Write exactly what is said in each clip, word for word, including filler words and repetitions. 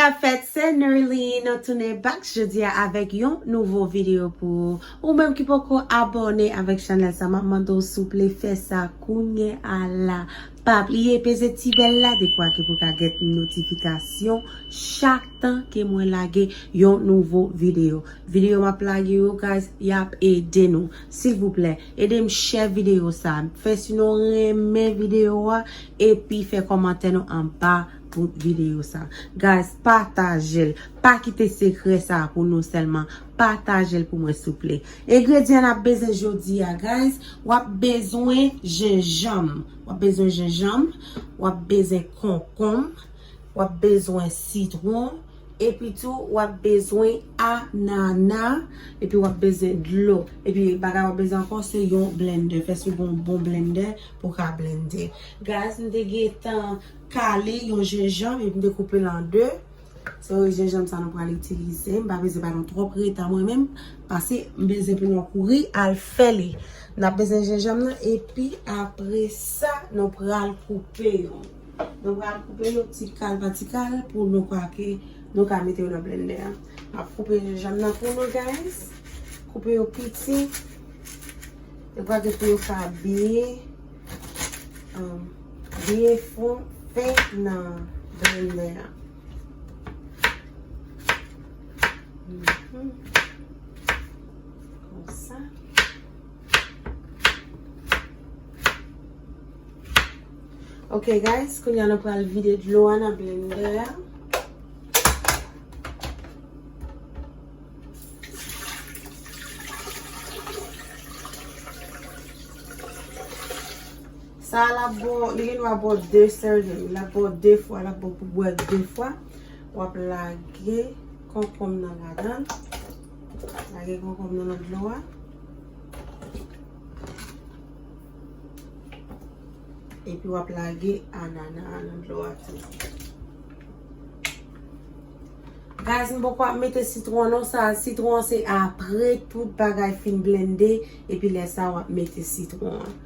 Sa fèt, se Nerly, nou tounen back jodi a avèk yon nouvo videyo pou ou. Ou menm ki poko abòne avèk chanèl sa, m ap mande w souple fè sa kounye a la. Pa bliye peze ti bèl la, dekwa ke pou ka gen notifikasyon chak tan ke mwen lage yon nouvo videyo. Videyo m ap lage yo, guys, y ap ede nou. Silvouplè, ede m share videyo sa. Fè si nou renmen videyo a, epi fè kòmantè nou anba pou videyo sa. Guys, pataje l. Pa kite sekrè sa pou nou sèlman. Pataje l pou mwen, souple. Engredyan n ap bezwen jodi a, guys, w ap bezwen jenjanm. W ap bezwen jenjanm, w ap bezwen konkonm, w ap bezwen sitwon, epi tou w ap bezwen anana, epi w ap bezwen dlo. Epi bagay w ap bezwen ankò se yon blendè. Fè si w gen yon bon blendè pou w ka blende. Guys, m te gentan kale yon jenjanm epi m te koupe l an de. Se jenjanm sa nou pral itilize. M pa bezwen ba nou twòp reta mwen menm, paske m bezwen pou nou kouri al fè li. N ap bezwen jenjanm nan, epi apre sa, nou pral koupe yo. Nou pral koupe yo ti kal pa ti kal pou nou ka ke nou ka mete yo nan blendè a. M ap koupe jenjanm nan pou nou, guys. Koupe yo piti. Yo pral gen pou yo ka byen, um, byen fon, fen nan blendè a. Mhm. Konsa. Ok, guys, kounye a nou pral vide dlo a nan blendè a. Sa a l ap ba w, li gen dwa ba w de serving, l ap ba w de fwa, l ap ba w pou bwè de fwa. W ap lage konkonm nan ladan l. Lage konkonm nan nan dlo a. Epi w ap lage anana a nan dlo a tou. Guys, m poko ap mete sitwon non, sa sitwon se apre tout bagay fin blende, epi lè sa w ap mete sitwon an.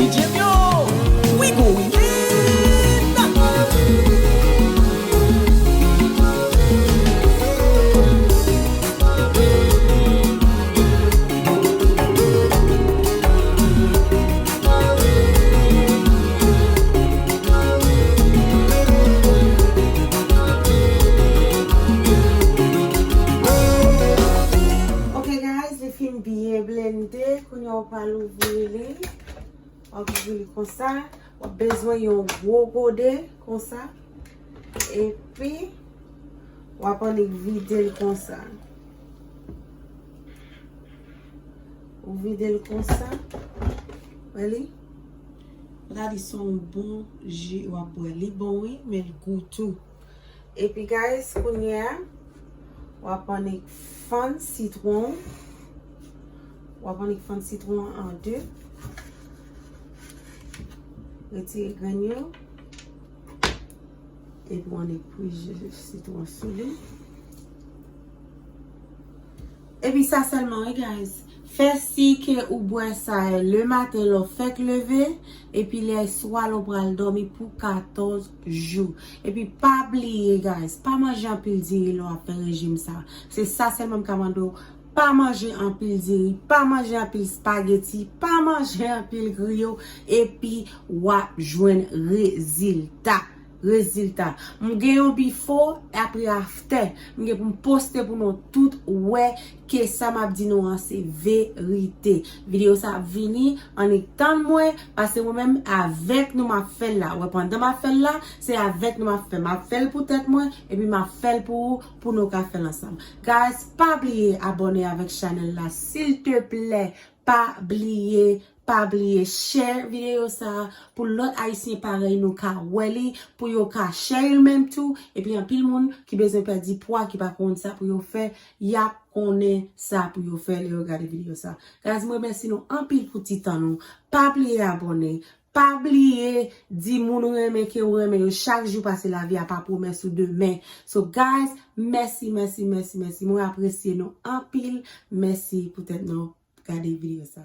D J Mio, we go in. Ok, guys, li fin byen blende. Kounye a, w pral ouvri li. W ap ouvri li konsa. W ap bezwen yon gwo gode konsa. Epi, w ap annik vide l konsa. Ou vide l konsa. Wè li? Ou ta di se yon bon ji w ap bwè. Li bon, wi, men l gou tou. Epi, guys, kounye a, w ap annik fann sitwon. W ap annik fann sitwon an an de. Retire grenn yo. Epi w annik pwije sitwon sou li. Epi sa sèlman, wi, guys. Fè si ke ou bwè sa le maten lè w fèk leve, epi lè swa lè w pral dòmi pou katòz jou. Epi pa bliye, guys, pa manje anpil diri lè w ap fè rejim sa. Se sa sèlman m ka mande w. Pa manje anpil diri, pa manje anpil spageti, pa manje anpil griyo, epi w ap jwenn rezilta. Rezilta. M gen yon before, apre after. M gen pou m poste pou nou tout wè ke sa m ap di nou an se verite. Videyo sa ap vini, annik tann mwen, paske mwen menm avèk nou m ap fè l la. Wè, pandan m ap fè l la, se avèk nou m ap fè. M ap fè l pou tèt mwen, epi m ap fè l pou ou, pou nou ka fè l ansanm. Guys, pa bliye abòne avèk chanèl la, silteplè. Pa bliye, pa bliye share videyo sa a pou lòt Ayisyen parèy nou ka wè li, pou yo ka share li menm tou. Epi anpil moun ki bezwen pèdi pwa, ki pa konn sa pou yo fè, y ap konnen sa pou yo fè lè yo gade videyo sa. Guys, mwen remèsye nou anpil pou ti tan nou. Pa bliye abòne. Pa bliye di moun ou renmen ke ou renmen yo chak jou, paske lavi a pa pwomès ou demen. So guys, mèsi, mèsi, mèsi, mèsi. Mwen apresye nou anpil. Mèsi poutèt nou gade videyo sa.